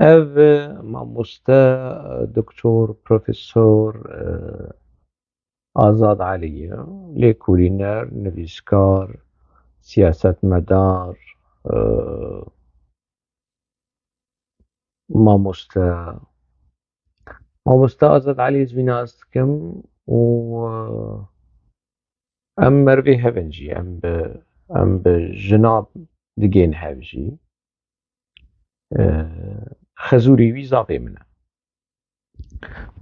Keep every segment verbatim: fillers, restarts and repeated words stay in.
Ev, e, mamoste, e, doktor, profesor, e, Azad Elî ye. Lêkolîner, nivîskar, siyasetmedar, e, mamoste. Mamoste Azad Elî, ez wî nas dikim û, e, em merivê hev in jî, em bi, em bi jina digên hev jî. E, xezûrî wî zafê min e.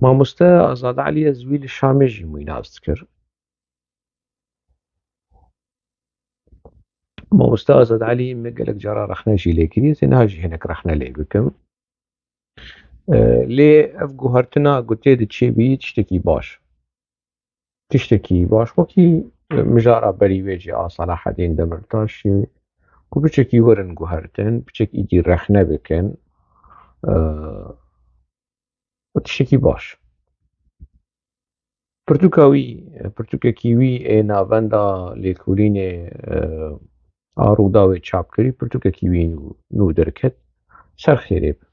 Mamoste Azad Elî, ez wî li Şamê jî wî nas dikir. Mamoste Azad Elî, me gelek cara rexne jî lê kiriye, ez ê niha jî hinek rexne lê bikim. E, lê ev guhertina ku tê diçê bî tiştekî baş. Tiştekî baş. Wekî, e, mijara berî wê jî a Selahedîn Demirtaşê, ku piçekî werin guhertin, piçek îdî rexne bikin, e, û tiştekî baş. Pirtûka wî, pirtûkekî wî ê navenda lêkolînê, e, a Rûdawê çap kirî, pirtûkekî wî nû, nû derket. Ser xêrê be.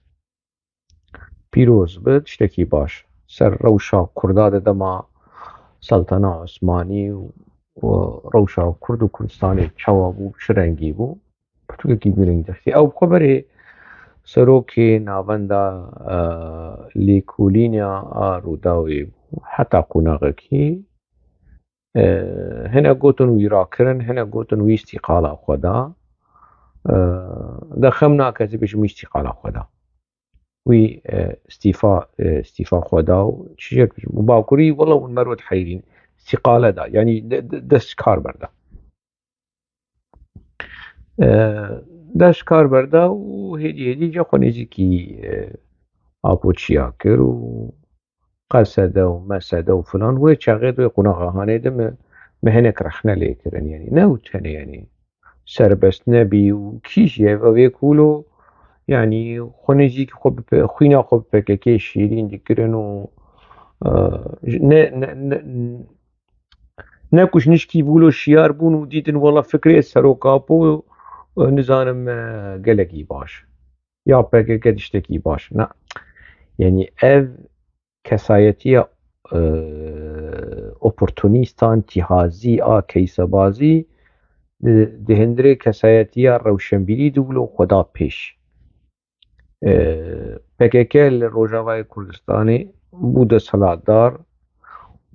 Pîroz be, tiştekî baş. Ser rewşa Kurda di dema Seltana Osmanî û, û rewşa Kurd û Kurdistanê çawa bû, çi rengî bû, pirtûkekî girîng derxî. Ew bi xwe berê serokê navenda, e, lêkolîna a Rûdawê bû. Heta qonaxekî, e, hinek gotin wî rakirin, hinek gotin wî îstîqala xwe da. E, de xem nake ez ê bêjim wî îstîqala xwe da. Wî, e, îstîfa, e, îstîfa xwe da û çi jêr bêjim. Û Bakurî, wela hûn merwet heyrîn. Îstîqale da. Yanî de-, de-, dest ji kar berda. E, dest ji kar berda û hêdî hêdî ca xwe nêzîkî, e, Apoçiya kir û Qesede û Mesede û filan, wê çaxê de wê qonaxa hanê de me, me hinek rexne lê kirin, yanî ne û tenê, yanî serbest nebî û kî jî ev, ev ê ku wilo, yanî xwe nêzîkî xwe bi P-, xwîna xwe bi P K K şîrîn dikirin û, e, ne, ne, ne, ne ku ji nişkî wilo şiyar bûn û dîtin wela fikrê Serok Apo, e, nizanim, e, gelekî baş. Ya P K K tiştekî baş. Na. Yanî ev kesayetiya, e, oportunîsta, întîhazî a keysebazî di, di hundirê kesayetiya rewşenbîrî de wilo xwe da pêş. E, P K K li Rojavayê Kurdistanê bû desthilatdar,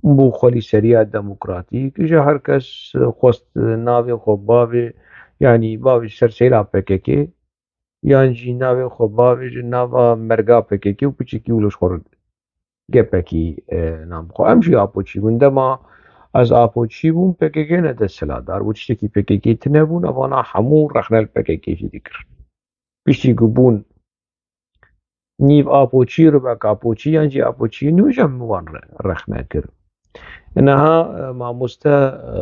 bû xwelîseriya demokratîk, ji her kes xwest navê xwe bavê, yanî bavê ji ser seyra P K K, yan jî navê xwe bavê ji nava merga P K K û piçekî wilo ji xwe re gepekî, e, nam xwe. Em jî Apoçî bûn. Dema ez Apoçî bûm, P K K ne desthilatdar bû. Tiştekî P K K tune bûn, evana hemû rexne li P K K jî dikirin. Piştî ku bûn nîv Apoçî, ribek Apoçî, yan jî Apoçî nû, ji em wan re-, rexne kir. Niha, e, mamoste, e,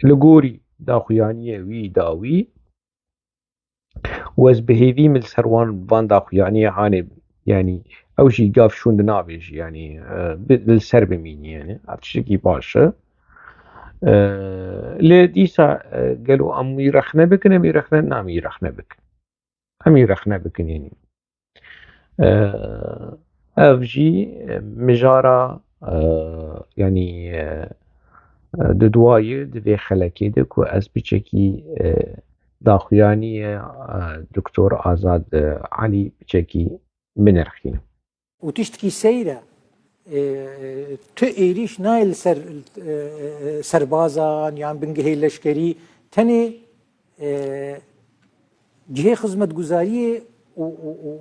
li gorî daxuyaniyê wî dawî, û ez bi hêvî min li ser wan, van daxuyaniyê hanê, yanî ew jî gav şûn di navê jî, yanî, e, bi, li ser bimînî, yanî ev tiştekî baş e. E, lê dîsa, e, gelo em wî rexne bikin, em wî rexne, nam wî rexne bikin. Em wî rexne bikin, yanî. E, ev jî mijara, e, yanî, e, di duayê, di vê xelekê de ku ez piçekî, e, daxuyaniyê, e, Doktor Azad, e, Elî piçekî binirxînim. Û tiştkî seyr e, e, tu êrîş nayê li ser, e, e, serbazan yan bingehê leşkerî, tenê, e, cihê xizmetguzariyê û, û, û,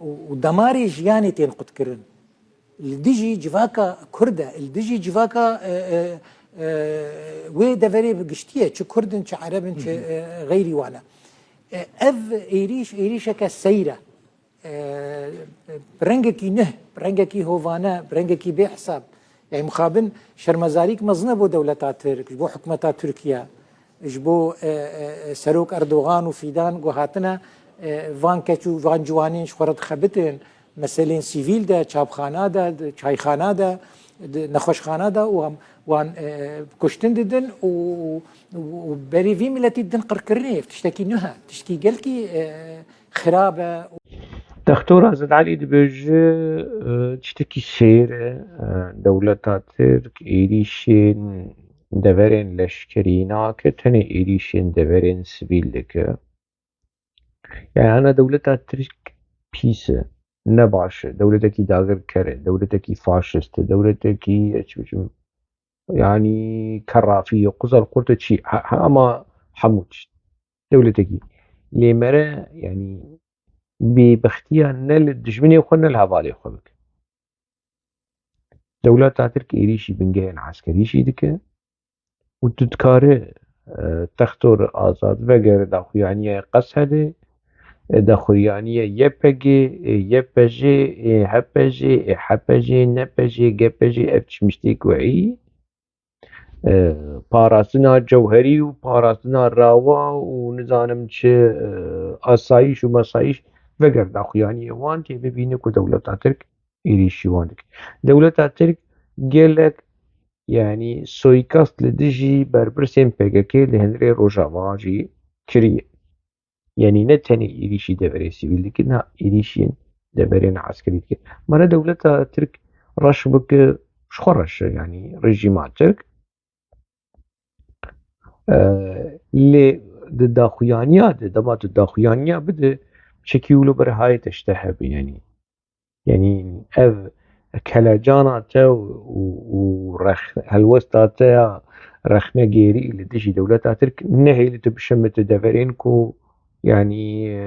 û, û demarê jiyanê tên qutkirin. Li dijî civaka Kurd e, li dijî civaka, e, e, e, wê deverê bi giştî ye, çi Kurd in, çi Ereb in, çi, Hı hı. e, xeyrî wan e. E, ev êrîş, êrîşeke seyr e. E, bi rengekî nuh, bi rengekî hovane, bi rengekî bêhesab. Yani mixabin şermezarîk mezin e bo dewleta Tirk, ji bo hikûmeta Tirkiye, ji bo, e, e, e, Serok Erdogan û Fîdan ku hatine, e, van keç û van ciwanên ji xwe re dixebitin, meselên sivîl de, çapxana de, di çayxana de, di nexweşxana de û em wan, e, kuştin didin û, û, û berê vî miletî didin qirkirinê. Ev tiştekî nuh e, tiştekî gelkî, e, xirab e. Textor Azad Elî dibêje, e, tiştekî sêr e, e, dewleta Tirk êrîşên deverên leşkerî nake, tenê êrîşên deverên sivîl dike. Yani ana dewleta Tirk pîs e, ne baş e, dewletekî dagirker e, dewletekî faşist e, dewletekî, ez çi biçim, yani kerrafî ye, quzel qurt e, çi, ha, ha, ama hemû tişt. Dewletekî. Lê mere, yani bêbextiya ne li dijminê xwe ne li hevalê xwe bike. Dewleta Tirk êrîşî bingehên eskerî jî dike û tu dikare, e, Textor Azad vegere daxuyaniya Qesedê, e, daxuyaniya Y P G, e, Y P J, e, H P J, e, H P J, N P J, G P J, ev çi miştê ku ey, e, parastina cewherî û parastina rawa û nizanim çi, e, asayîş û mesayîş veger daxuyaniyê wan tê bibîne ku dewleta Tirk êrîşî wan dike. Dewleta Tirk gelek, yani, soîkast li dijî berpirsên P K K li hundirê Rojava jî kiriye. Yani ne tenê êrîşî deverê sivîl dike, na êrîşên deverên eskerî dike. Mara dewleta Tirk reş bike, ji xwe reş e, yani rejîma Tirk. E, lê di daxuyaniya de, dema tu daxuyaniya bide, çekî wilo berê hayê te ji te hebe, yani. Yani ev kelecana te û, û, û rex-, helwesta te ya rexnegêrî li dijî dewleta Tirk nehêlî tu bişemite deverên ku, yani, e,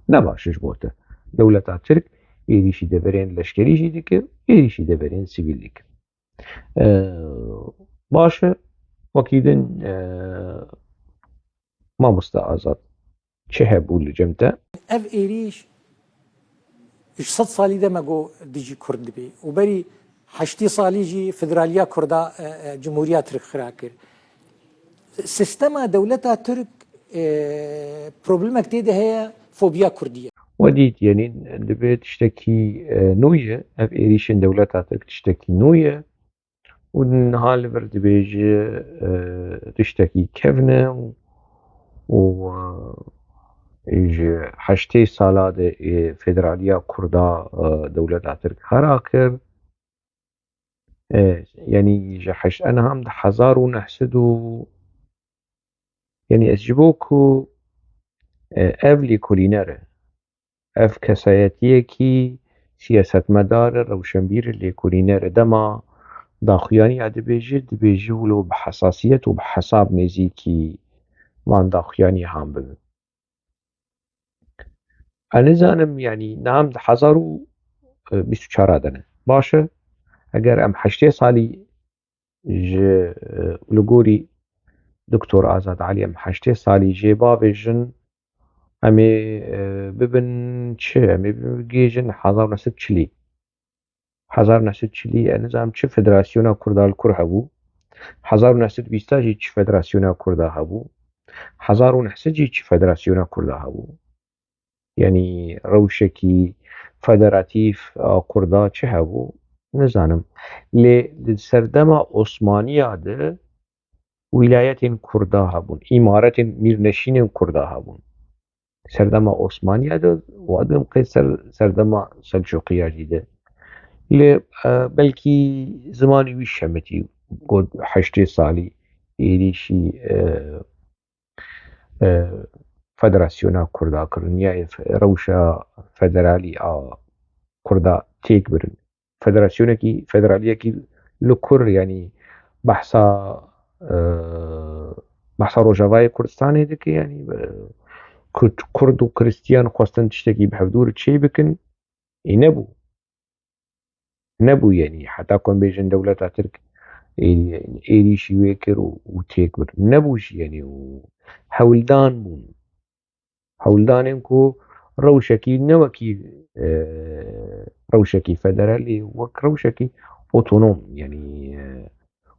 ne baş e ji bo te. Dewleta Tirk êrîşî deverên leşkerî jî dike, êrîşî deverên sivîl dike. E, baş e, wekî din, e, mamoste Azad, çi hebû li cem te? Ev êrîş ji sed salî de me got dijî Kurd dibê û berî heştê salî jî federaliya Kurda, e, e, Cumhuriya Tirk xira kir. Sistema dewleta Tirk, e, problemek tê de heye, fobiya Kurdî ye. We dît, yani, dibê tiştekî, e, nû ye, ev êrîşên dewleta Tirk tiştekî nû ye. Û niha li vir dibêje, e, tiştekî kevn e û, û, e, ji heştê sala de, e, federaliya Kurda, e, dewleta Tirk xera kir. E, yani ji heşt, enham di hezar û neh sed û, yani ez ji bo ku, e, ev lêkolîner e, ev kesayetiyekî siyasetmedar e, rewşenbîr e, lêkolîner e. Dema daxuyaniya dibêje, dibêje wilo bi hesasiyet û bi hesab nêzîkî van daxuyanî han bibin. Ez nizanim, yani, niha em di hezar û bîst û çar de ne. Baş e, eger em heştê salî ji, e, li gorî Doktor Azad Elî em heştê salî jê bavêjin, em ê, e, bibin çi? Em ê bigihîjin hezar û neh sed çilî. Hezar û neh sed çilî, ez nizanim çi federasyona Kurda li kur hebû. Hezar û neh sed bîsta jî çi federasyona Kurda hebû. Hezar û neh sed jî çi federasyona Kurda hebû. Yanî rewşekî federatîf a Kurda çi hebû, nizanim. Lê di serdema Osmaniya de wîlayetên Kurda hebûn, îmaretên mîrneşînên Kurda hebûn. Serdema Osmaniya de, û ez dibêm qey ser serdema Selçûqiya jî de. Lê, e, belkî zimanê wî şemitî, got heştê salî êrîşî, e, e, federasyona Kurda kirin, ya rewşa federalî a Kurda têk birin. Federasyonekî, federaliyekî li kur, yanî behsa, e, behsa Rojavayê Kurdistanê dike, yanî, e, Kurd, Kurd û Kristiyan xwestin tiştekî bi hevdû re çê bikin. Ê nebû. Nebû, yanî heta ku em bêjin dewleta Tirk ê-, êrîşî wê kir û, û têk bir. Nebû jî, yanî û hewldan bûn. Hewldanên ku rewşekî ne wekî, e, rewşekî federalî, wek rewşekî otonom, yanî, e,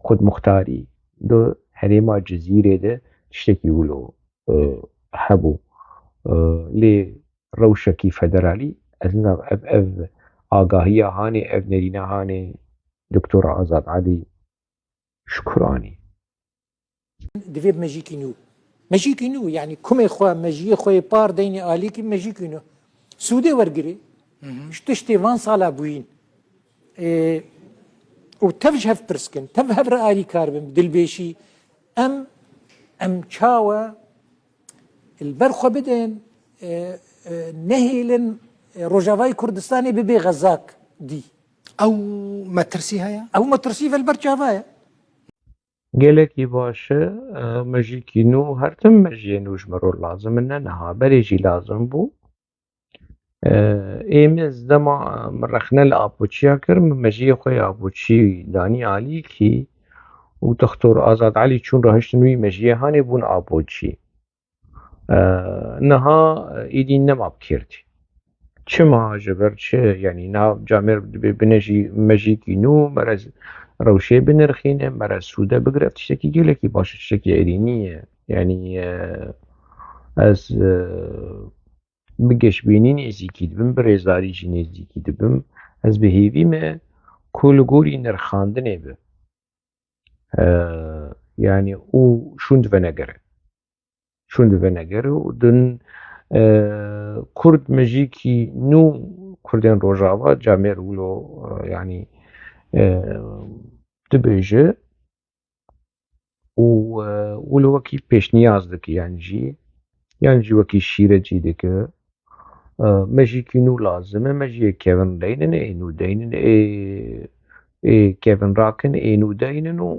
xudmuxtarî di herêma Cizîrê de tiştekî wilo, e, hebû. E, lê rewşekî federalî, ez nizanim ev, ev agahiya hanê, ev nerîna hanê Doktor Azad Elî ji kur anî? Divê bi mejîkî nû. Mejîkî nû, yanî kumê xwe, mejiyê xwe yê par deynê alîkî mejîkî nû. Sûdê wergirê. Ji tiştê van sala bûyîn. Ê, û tev ji hev pirs kin, tev hev re alîkar bin, bi dilbêşî. Em, em çawa li ber xwe bidin, e, e, nehêlin, e, Rojavayê Kurdistanê bibe xezak dî. Ew metirsî heye? Ew metirsî ve li ber çava ye. Gelekî baş e, e, mejîkî nû, her tim mejiyê nû ji min re lazim in, ne niha, berê jî lazim bû. E, ê min ez dema min rexne li Apoçiya kir, min mejiyê xwe yê Apoçî danî alîkî û Doktor Azad Elî çûn rahiştin wî mejiyê hanê bûn Apoçî. E, niha êdî nema bi kêr tê. Çima, ji ber çi? Yanî niha camêr dibe bine jî mejîkî nû, mere rewşê binirxîne, mere sûde bigire, tiştekî gelekî baş e, tiştekî erênî ye. Yanî, e, ez, e, bi geşbînî nêzîkî dibim, bi rêzdarî jî nêzîkî dibim. Ez bi hêvî me ku li gorî nirxandinê be. E, yanî û şûn divenegere. Şûn divenegere û din, e, Kurd mejîkî nû, Kurdên Rojava camêr wilo, e, yanî, e, dibêje û, e, wilo wekî pêşniyaz dike, yan jî, yan jî wekî şîretî dike. E, mejîkî nû lazim e, mejiyê kevin deynin, ê nû deynin, ê, ê kevin rakin, ê nû deynin û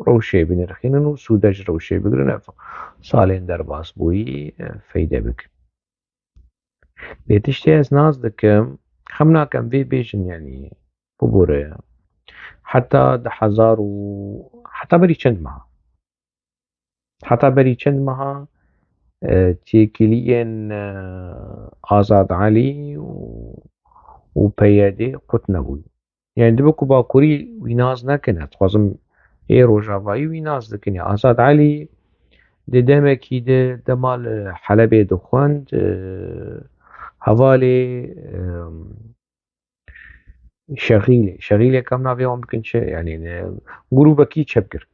rewşê binirxînin û sûde ji rewşê bigirin, ev salên derbas bûyî, e, feyde bikin. Lê tiştê ez nas dikim, xem nakim vê bêjin, yanî, bibore, heta du hezar û, heta berî çend meha? Heta berî çend meha, e, têkiliyên, e, Azad Elî û, û P Y D qut nebûn. Yanî dibe ku Bakurî wî nas nekin, ez dixwazim ê Rojavayî wî nas dikin. Ya Azad Elî di demekî de dema li Helebê dixwend, e, hevalê, e, Şexîlê. Şexîlê kam navê wan bikin çi? Yanî, e, grûbekî çepgir.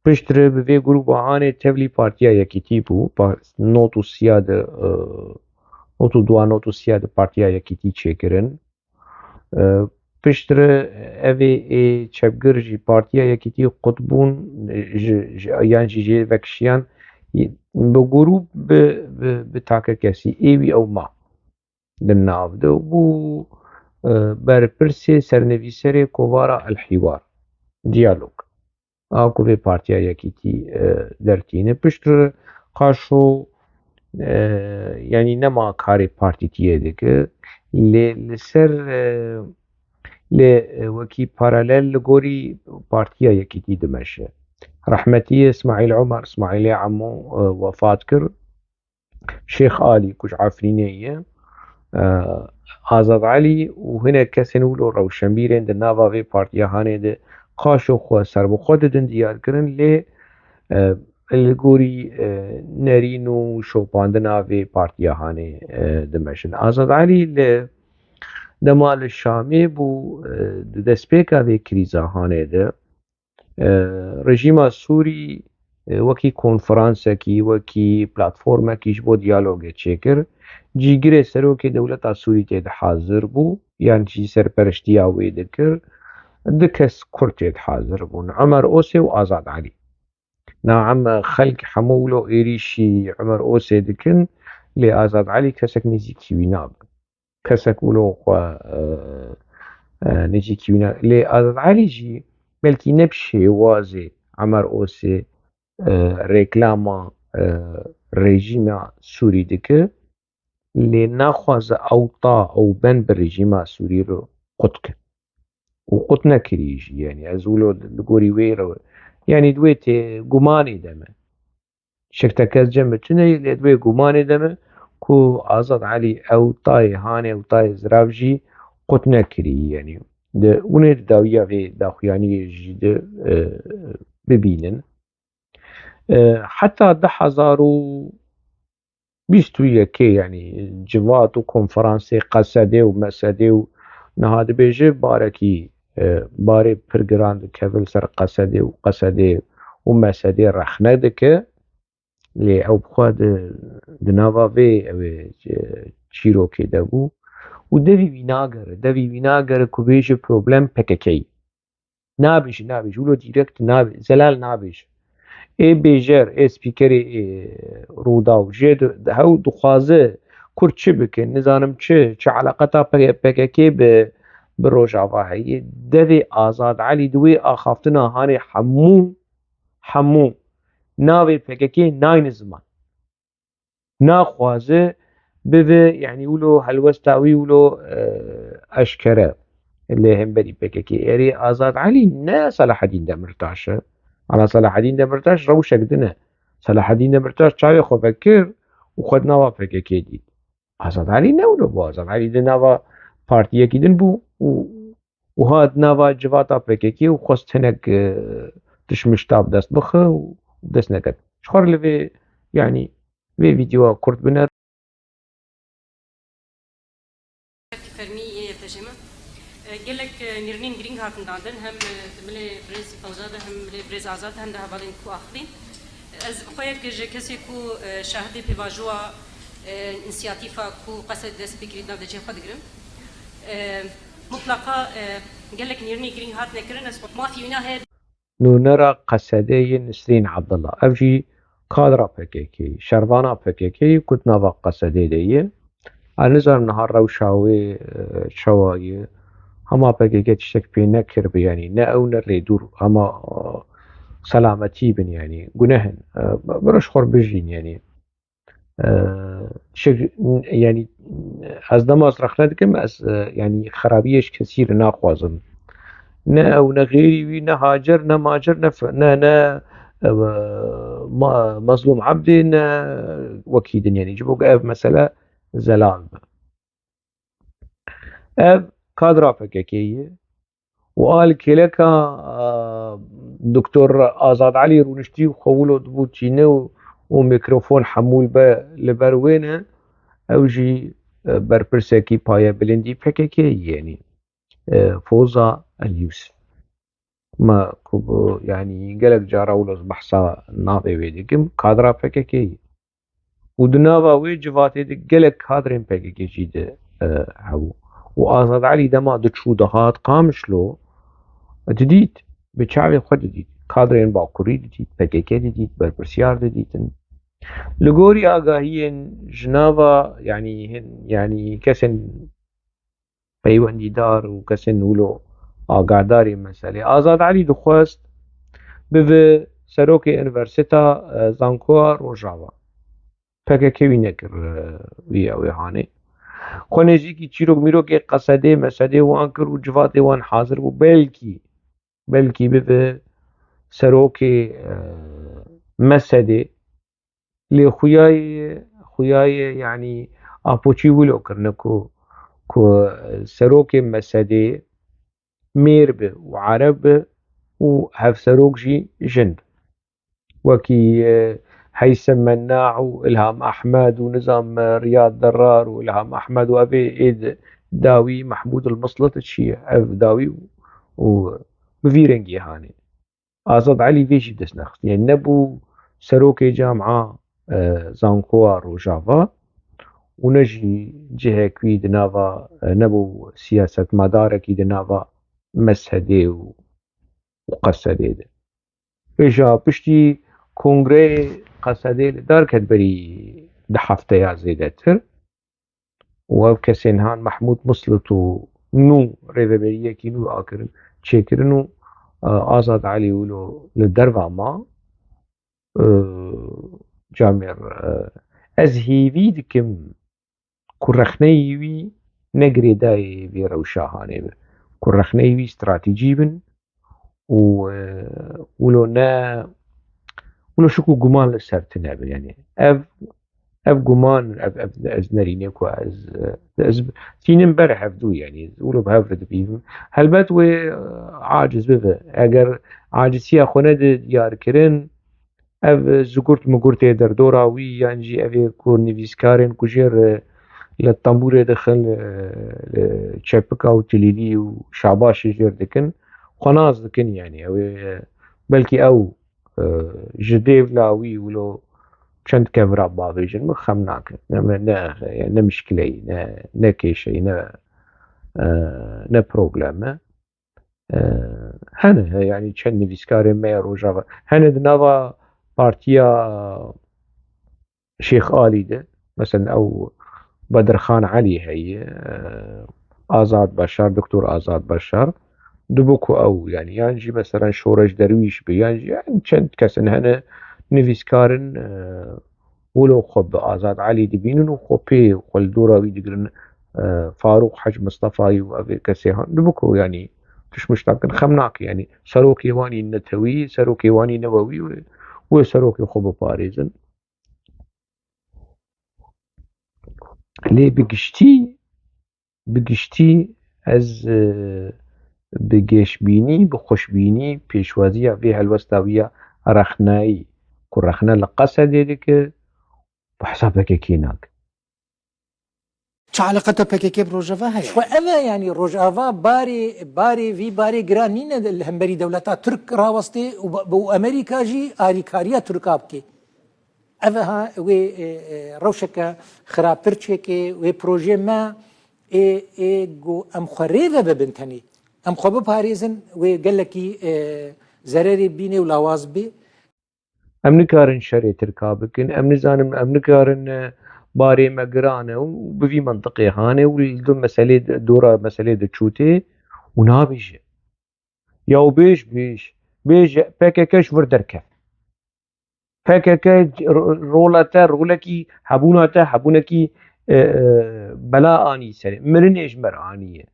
Piştre bi vê grûba hanê tevlî Partiya Yekîtî bû. Pa-, not û sîya de, e, not û dua, not û sîya de Partiya Yekîtî çêkirin. E, piştre evê ê çepgir jî Partiya Yekîtî qut bûn, e, ji, ji, yan jî jê vekişiyan, e, bi grûb, bi, bi, bi takekesî ê wî ew ma di nav de û bû, e, berpirsê sernivîserê kovara El Hîwar, diyalog. A ku vê Partiya Yekîtî, e, dertîne. Piştre Qaşo, e, yanî nema karê partîtiyê dike. Lê li ser, e, lê, e, wekî paralel li gorî Partiya Yekîtî dimeşe. Rehmetî Îsmaîl Omer, Îsmaîlê Emo, e, wefat kir. Şêx Alî ku ji Efrînê ye, e, Azad Elî û hinek kesên wilo rewşenbîrên di nava vê partiya hanê de qaşo xwe serbixwe didin diyarkirin, lê, e, li gorî, e, nerîn û şopandina vê partiya hanê, e, dimeşin. Azad Elî li dema li Şamê bû, e, di destpêka vê krîza hanê de, e, rejîma Sûrî, e, wekî konferansekî, wekî platformekî ji bo diyalogê çêkir. Cîgirê serokê dewleta Sûrî tê de hazir bû, yan jî serperiştiya wê dikir. Du kes Kurd tê de hazir bûn, Omer Osê û Azad Elî. Na em xelk hemû wilo êrîşî Omer Osê dikin, lê Azad Elî kesek nêzîkî wî nabe. Kesek wilo xwe, e, e, nêzîkî wî ne. Lê Azad Elî jî belkî ne bi şêwazê Omer Osê, e, rêklama, e, rejîma Sûrî dike, lê naxwaze ew ta ew ben bi rejîma Sûrî re qut ke. Û qut nekirî jî, yanî ez wilo li gorî wê re, yanî di wê tê gumanê de me. Şiktekez cem tune ye, lê di wê gumanê de me ku Azad Elî ew tayê hanê, ew tayê zirav jî qut nekirî, yanî di, hûn ê di dawiya vê daxuyaniyê jî de, e, bibînin. E, heta du hezar û bîst û yekê, yanî civat û konferansê Qesedê û Mesedê û niha dibêje barekî, e, barê pir giran dikeve li ser Qesedê û Qesedê û Mesedê rexne dike. Lê ew bi xwe di, di nava vê ew ê, e, çîrokê de bû û devî wî nagere, devî wî nagere ku bêje problem P K K yî. Nabêje, nabêje, wilo direkt nabê-, zelal nabêje. Ê bêjer, ê spîkerê, ê Rûdaw jê di, di hew dixwaze Kurd çi bike, nizanim çi, çi eleqeta P K K bi, bi Rojava heye. Devê Azad Elî di wê axaftina hanê hemû, hemû navê P K K nayne ziman. Naxwaze bibe, yanî wilo helwesta wî wilo, e, eşkere li hemberî P K K. Erê Azad Elî ne Selahedîn Demirtaş e. Ana Selahedîn Demirtaş rewşek din e. Selahedîn Demirtaş çavê xwe vekir û xwe di nava P K K dît. Azad Elî ne wilo bû. Azad Elî di nava partiyekî din bû û, û hat nava civata P K K û xwest hinek, e, tişmişta bi dest bixe û bi dest neket. Ji xwe re li vê, yanî vê vîdeoya kurt biner. Fermî yê pejê me. E, gelek, e, nîrnîn girîng hatin dandin, hem, e, di milê birêz Fewza de, hem milê birêz Azad, hem de hevalên ku axivîn. Ez bi xwe yek ji kesê ku, e, şahidê pêvajoya, e, însiyatîfa ku Qesedê dest pê kirî di nav de cihê xwe digirim. E, mutlaqa, e, gelek nîrnî girîng hatine kirin, ez xwe mafî wîna heye. Nûnera Qesedê yê Nisrîn Abdullah. Ev jî kadra P K K, şervana P K K ku di nava Qesedê de ye. Ez nizanim niha rewşa wê, e, çawa ye. Hema P K K tiştek pê nekiribe, yanî ne ew ne lê dûr hema, e, selametî bin, yanî guneh in. E, bi roj xwe bijîn, yanî. E, şik-, yanî ez dema ez rexne dikim, ez, e, yanî xerabiyê ji kesî re naxwazim. Ne ew, ne xêrî wî, ne Hacer, ne Macer, ne f-, ne, ne, e, Ma-, Mazlûm Ebdî, ne wekî din, yanî ji bo ku ev mesele zelal be. Ev kadra P K K ye û a li kêleka, a, Doktor Azad Elî rûniştî û xwe wilo dibû çîne û, û mîkrofon hemû li be-, li ber wê ne, ew jî, e, berpirsekî payebilindî P K K yenî, e, Foza El Yusuf. Me ku bi, yanî gelek cara wilo ez behsa navê wê dikim, kadra P K K ye. Û di nava wê civatê de gelek kadrên P K K jî di, e, hebû. Û Azad Elî dema diçû dihat Qamişlo, didît, bi çavê xwe didît. Kadrên Bakurî didît, P K K didît, berpirsiyar didîtin. Li gorî agahiyên ji nava, yanî hin, yanî kesên peywendîdar û kesên wilo agahdarê meselê. Azad Elî dixwest bibe serokê Unîversîta, e, Zankoya Rojava. P K K wî nekir, e, wî ew ê hanê. Xwe nêzîkî çîrok mîrokê Qesedê, Mesedê wan kir û civatê wan hazir bû. Belkî, belkî bibe serokê, e, Mesedê. Lê xuyayê, xuyayê, yanî apoçî wilo kirine ku, ku serokê Mesedê mêr be û ereb be û hevserok jî jin be. Wekî, e, Heysim Menna û Ilham Ahmed û nizam, e, Riyad Derrar û Ilham Ahmed û ev ê, ê d-, dawî Mehmûd El Mislit çi ye? Ev dawî û, û bi vî rengî hanê. Azad Elî vê jî dest nexist. Yanî nebû serokê camia, e, zankoya Rojava û ne jî cihek wî di nava, e, nebû siyasetmedarekî di nava Mesedê û, û Qesedê de. Vêja piştî kongreyê Qesedê li dar ket berî du hefteya zêdetir. Û ev kesên han Mehmûd Muslit û nû rêveberiyekî nû akirin, çêkirin û, e, Azad Elî wilo li derva ma, e, camêr, e, ez hêvî dikim ku rexneyî wî ne girêdayî vê rewşa hanê be, ku rexneyî wî stratejî bin û, e, wilo ne, wilo şik û guman li ser tune be. Yanî ev, ev guman, ev, ev, ez nerînê ku ez, e, ez tînim ber hevdû, yanî wilo bi hev re dibînim. Helbet wê, e, aciz bibe. Eger acisiya xwe nede diyar kirin, ev zigurt migurtê derdora wî, yan jî ev ê ku nivîskarên ku jê re li tembûrê dixin, li, li çepika û tilîlî û şabaşê jê re dikin, xwe nas dikin, yanî ew ê, belkî ew, e, ji dêvla wî wilo çend kevra bavêjin, min xem nake. Ne, ne, ne, ne mişkileyî, ne, ne kêşeyî, ne, e, ne probleme. E, hene, he, yanî çend nivîskarên me ya Rojava. Hene di nava partiya Şêx Alî de, mesela ew Bedirxan Elî heye, e, Azad Beşar, Doktor Azad Beşar, dibo ku ew, yanî, yan jî mesela Şoreş Derwîş be, yan jî, yanî, çend kesin hene nivîskarin, e, wilo xwe bi Azad Elî dibînin û xwe pê, xwe li dora wî digirin, e, Farûq Hec Mistefayî û ev kesê han, dibo ku, yanî, tişmiş nakin, xem nake, yanî, serokê wan î netewî, serokê wan î newewî wê, wê serokê xwe biparêzin. Lê bi giştî, bi giştî ez, e, bi geşbînî, bi xweşbînî pêşwaziya vê helwesta wî ya rexneyî, ku rexne li Qesedê dike, bi hesab P K K nake. Çi eleqeta P K K bi Rojava heye? Xwe ev e, yanî Rojava barê, barê vî barê giran nîne li hemberî dewleta Tirk rawestê û, û Amerîka jî arîkariya Tirka bike. Ev e ha wê, e, e, rewşeke xirabtir çêke, wê projê me ê, ê ku em xwe rê ve bibin tenê. Em xwe biparêzin, wê gelekî, e, zererê bînê û lawaz bê. Em nikarin şerê Tirka bikin, em nizanin, em nikarin, e, barê me giran e û bi vî mintiqê hane û li du meselê, dora meselê diçûtê û nabêje. Ya û bêj, bêj, bêje P K K ji vir derkeve. P K K ro-, rola te, rolekî hebûna te, hebûnekî, e, e, bela anî serê. Mirinê ji me re aniye.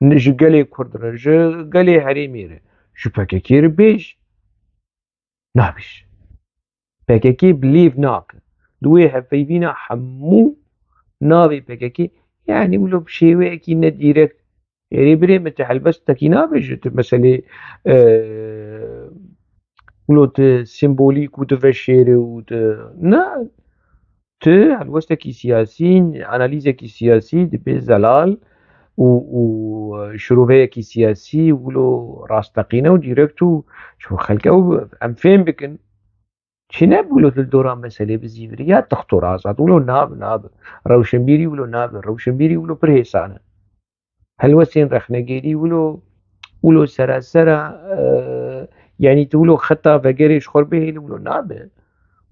Ji gelê Kurd re, ji gelê herêmê re, ji P K K re bêj. Nabêj. P K K bi lêv nake. Di wê hevpeyvîna hemû navê P K K, yanî wilo bi şêweyekî ne dîrekt. Erê birê min, tu helbestekî nabêje, tu meselê, e, wilo tu sembolîk û tu veşêrî û tu, ne, tu helwestekî siyasî, analîzekî siyasî dibê zelal û, û şiroveyekî siyasî wilo rasteqîne û dîrekt û ji xelke û em fêm bikin. Çi ne wilo tu li dora meselê bizîvirî ya Doktor Azad, wilo nabe, nabe. Rewşenbîrî wilo nabe, rewşenbîrî wilo pir hêsan e. Helwestên rexnegêrî wilo, wilo serasera, e, yanî tu wilo xeta vegerê ji xwe bihêlî wilo nabe.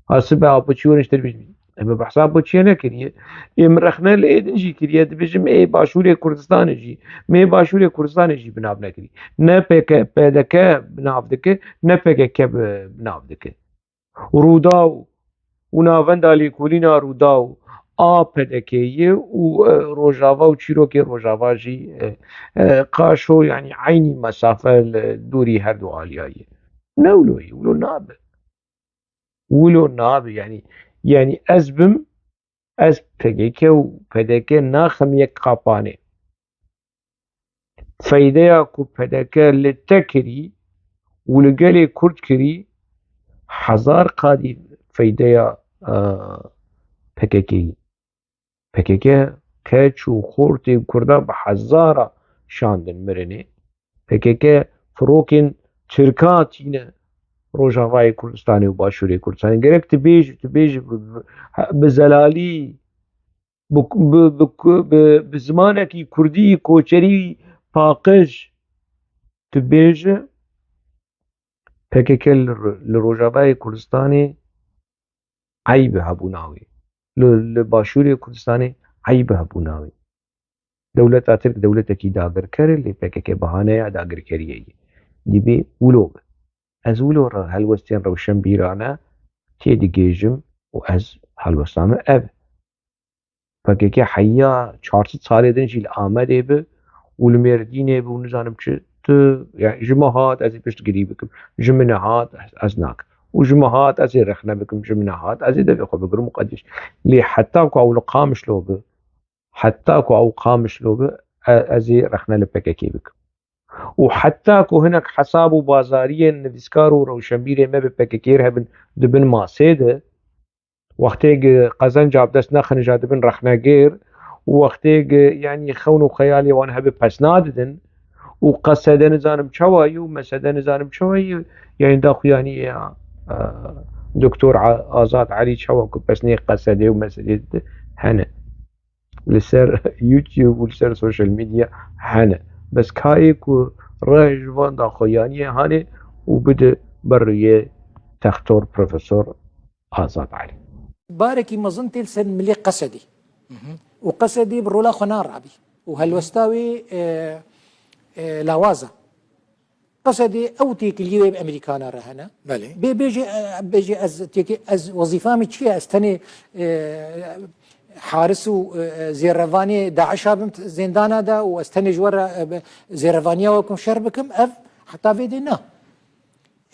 Ha sibe Apoçî werin ji te re bêjin. Em ê behsa Apoçiye nekiriye. Ê min rexne li ê din jî kiriye. Dibêjim ê Başûrê Kurdistanê jî. Mê Başûrê Kurdistanê jî bi nav nekirî. Ne P K, P D K bi nav dike, ne P K K bi, bi nav dike. Rûdaw û navenda lêkolîna Rûdaw a P D K'ê ye û, e, Rojava û çîrokê Rojava jî, e, e, qaşo, yanî eynî mesafe li dûrî her du aliya ye. Ne wilo ye, wilo nabe. Wilo nabe, yanî, yanî ez bim, ez P K K û P D K naxim yek qapanê. Feydeya ku P D K li te kirî û li gelê Kurd kirî, hezar qadî feydeya, e, P K K yî. P K K keç û xortê Kurda bi hezara şandin mirinê. P K K firokên Tirka tîne Rojavayê Kurdistanê û Başûrê Kurdistanê. Gerek tu bêjî, tu bêjî bi, bi, bi zelalî, bi, bi, bi, bi, bi zimanekî kurdî, koçerî, paqij, tu bêje, P K K li, li Rojavayê Kurdistanê eyb hebûna wê. Li, li Başûrê Kurdistanê eyb hebûna wê. Dewleta Tirk dewletekî dagirker e, lê P K K bahaneya dagirkeriyê ye. Dibê wilo be. Ez wilo re helwestên rewşenbîrane têdigihêjim û ez helwesta min ev e. P K K heya çar sed salê din jî li Amedê bi û li Mêrdînê bi û nizanim çi, tu, yani, ji min hat ez ê piştgirî bikim, ji min nehat ez, ez nakim. Û ji min hat ez ê rexne bikim, ji min nehat ez ê devê xwe bigirim û qedîş. Lê heta ku ew li Qamişlo bi, heta ku ew Qamişlo bi, e-, ez ê rexne li P K K bikim. Û heta ku hinek hesab û bazariyên nivîskar û rewşenbîrê me bi P K K re hebin di bin masê de, wextê gi qezenca bi dest nexin ja dibin rexnegir û wextê gi, yanî, xewn û xeyalê wan hebe pes nadidin û qesede nizanim çawa yî û mesede nizanim çawa yî, yanî, daxuyaniyê ya, e, Doktor A-, Azad Elî çawa ku pesnê Qesedê û Mesedê dide hene. Li ser YouTube û li ser social media hene. Bes kayê ku rê ji van daxuyaniyê hanê û bide ber rûyê textor Profesor Azad Elî. Barekî mezin tê li ser milê Qesedê. Û Qesedê bi rola xwe narabî. Û helwesta wê, e, e, lawaz e. Qesedê ew têkiliyê wê bi Amerîkana re hene. Belê. Bê bêjê, e, bêjê ez têkî, ez wezîfa min çi ye? Ez tenê, e, haris û, e, zêrevanê DAIŞ'a bim zêndana de û ez tenê ji we re, e, zêrevaniya we bikim, şer bikim, ev heta vê dê na.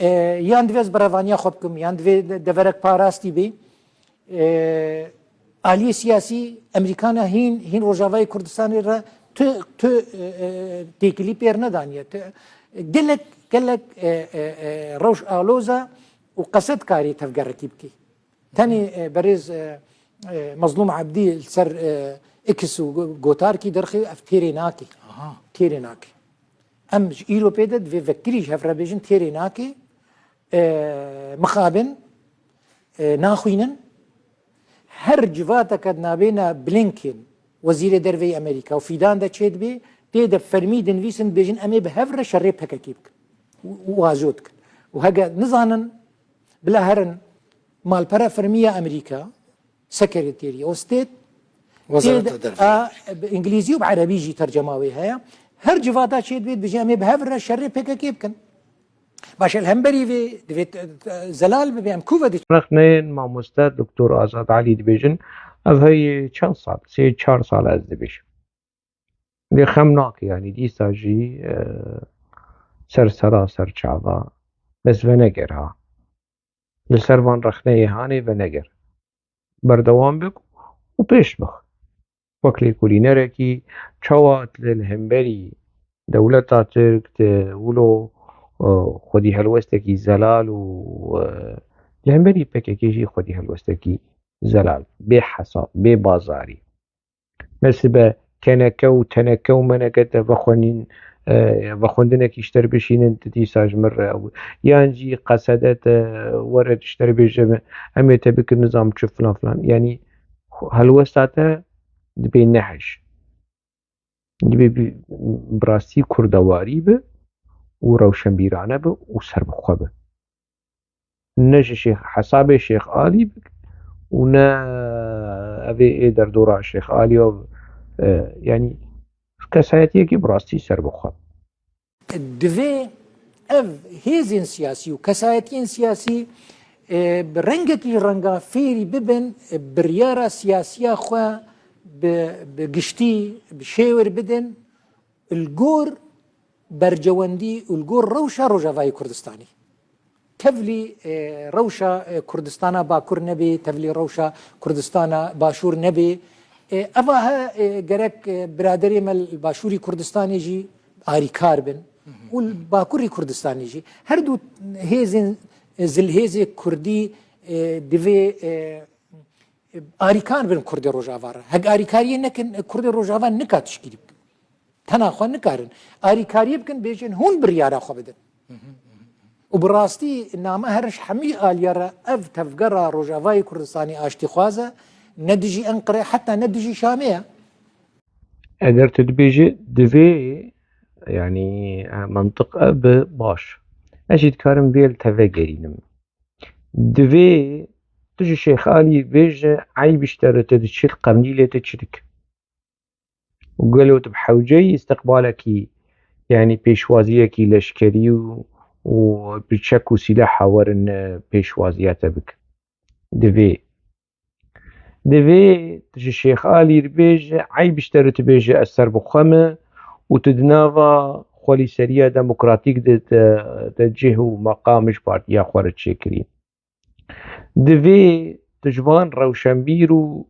E, yan divê ez berevaniya xwe bikim, yan divê de-, deverek parastî bê. E, aliyê siyasî Amerîkana hîn, hîn Rojavayê Kurdistanê re tu, tu, e, e, têkilî pêr nedaniye. Tu, gelek, gelek, e, e, e, rewş aloz e û Qesed karî tevgerekî bikî. Tenê, e, berêz, e, e, Mezlûm Ebdî li ser, e, X û go-, gotarkî derxî ev têrê nake. Aha. Têrê nake. Em ji îro pê de divê vekirî ji hev re bêjin têrê nake. E, mixabin, e, naxwînin. Her civateke nabêna Blinken, wezîrê derveyî Amerîka û fîdan de çêdibê, tê de fermî dinivîsin, dibêjin em ê bi hev re şerê P K K bikin. Û, û wazo dikin. Û hege nizanin, bila herin malpera fermî ya Amerîka, Secretary of State, Wezareta tê de, Derve. a, bi îngilîzî û bi erebî jî tercema wê heye. Her civata çêdibê, dibêje em ê bi hev re şerê P K K bikin. Baş e, li hemberî vê divê t-, t-, zelal bibe, em ku ve diçin? Rexneyên mamoste Doktor Azad Elî dibêjin, ev heyî çend sal, sê çar sal ez dibêjim. Lê xem nake, yanî dîsa jî, e, ser sera, ser çava, bes veneger ha. Li ser van rexneyê hanê veneger. Berdewam bik û pêş bix. Wek lêkolînerekî çawa tu li hemberî dewleta Tirk, tu wilo, e, xwedî helwestekî zelal û, e, li hemberî P K K jî xwedî helwestekî zelal, bê hesab, bê bazarî. Nesibe keneke û teneke û meneke te vexwenîn, e, vexwendinekî ji te re bişînin, tu dîsa ji min re ew. Yan jî Qesede te were ji te re bêje, em ê te bikin nizam çi filan filan. Yanî helwesta te dibê nehej. Dibê bi, bi rastî kurdewarî bi û rewşenbîrane bi û serbixwe bi. Ne ji Şêx, hesabê Şêx Alî bik û ne evê ê derdora Şêx Alî û, e, yanî kesayetiyekî bi rastî serbixwe. Divê ev hêzên siyasî û kesayetiyên siyasî, e, bi rengekî renga fêrî bibin, e, biryara siyasiya xwe bi, bi giştî, bi şêwir bidin, li gor bercewendî û li gor rewşa Rojavayê Kurdistanê. Tevlî, e, rewşa, e, Kurdistana Bakur nebê, tevlî rewşa Kurdistana Başûr nebê. E, eva he, e, gerek, e, biraderê me li Başûrî Kurdistanê jî arîkar bin û li Bakurî Kurdistanê jî. Her du hêzên, e, zilhêzê Kurdî, e, divê, e, arîkar bin Kurdê Rojava re. Hek arîkariyê nekin, Kurdê Rojava nika tişkîlî bikin. Tena xwe nikarin. Arîkariyê bikin, bêjin hûn biryara xwe bidin. Û bi rastî name her ji hemî aliya re ev tevgera Rojavayê Kurdistanê aştîxwaz e, ne dijî Enqere, heta ne dijî Şamê ye. Eger tu dibêjî divê, yanî, e, mantiq ev bi baş. Ez jî dikarim vê li te vegerînim. Divê tu ji Şêx Alî bêje, eyb ji te re tu diçî, qemlîlê tu çi dik? Û gelo tu bi hewceyî îstiqbalekî, yanî pêşwaziyekî leşkerî û, û bi çek û sîlaha werin, e, pêşwaziya te bikin? Divê. Divê tu ji Şêx Alî re bêje, eyb ji te re tu bêje ez serbixwe me û tu di nava xwelîseriya demokratîk de, de, de cih û meqam ji partiya xwe re çêkirî. Divê tu ji van rewşenbîr û,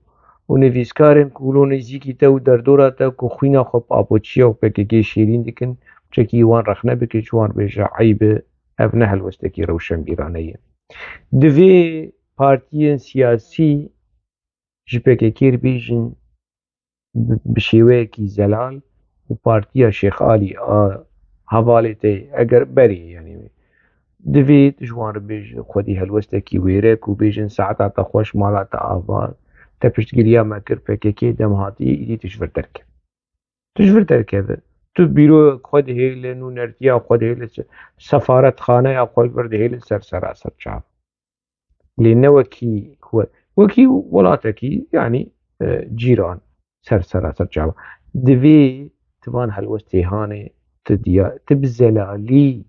û nivîskarên ku wilo nêzîkî te û derdora te ku xwîna xwe bi apoçiya û P K K şêrîn dikin, çekî wan rexne bike, ji wan bêje eyb e, ev ne helwestekî rewşenbîrane ye. Divê partiyên siyasî ji P K K re bêjin, bi, bi şêweyekî zelal û partiya Şêx Alî a hevalê te, eger berê, yanî Divê tu ji wan re bêjî xwedî helwestekî wêrek û bêjin saeta te xweş, mala te ava, te piştgiriya me kir, P K K dem hatî, îdî tu ji vir derkeve. Tu ji vir derkeve. Tu bîroyek xwe dihêlin û nertiya xwe dihêlin, se-, sefaretxaneya xwe ji vir dihêlin ser seraser çava. Lê ne wekî xwe, wekî welatekî, yanî, e, cîran ser seraser çava. Divê tu van helwestê hanê, tu diya, tu bi zelalî,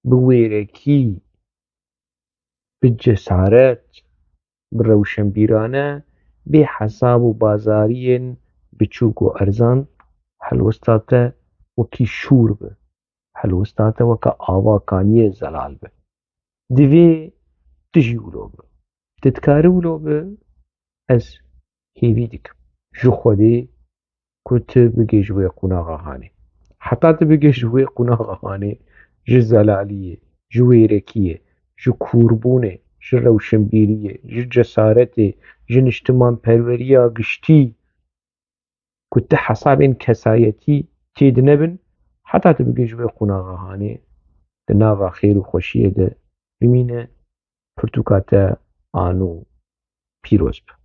bi wêrekî, bi cesaret, bi rewşenbîrane, bê hesab û bazariyên biçûk û erzan helwesta te wekî şûr bi. Helwesta te weke ava kaniyê zelal bi. Divê tu jî wilo bi. Tu dikarî wilo bi, ez hêvî dikim ji Xwedê ku tu bigê ji wê qonaxa hanê. Heta tu bigê ji wê qonaxa hanê, ji zelaliyê, ji wêrekiyê, ji kûrbûnê, ji rewşenbîriyê, ji cesaretê, ji niştimanperweriya giştî, ku tu hesabên kesayetî tê dinebin, heta tu bigê ji wê qonaxa hanê, di nava xêr û xweşiyê de bimîne, pirtûka te anû pîroz be.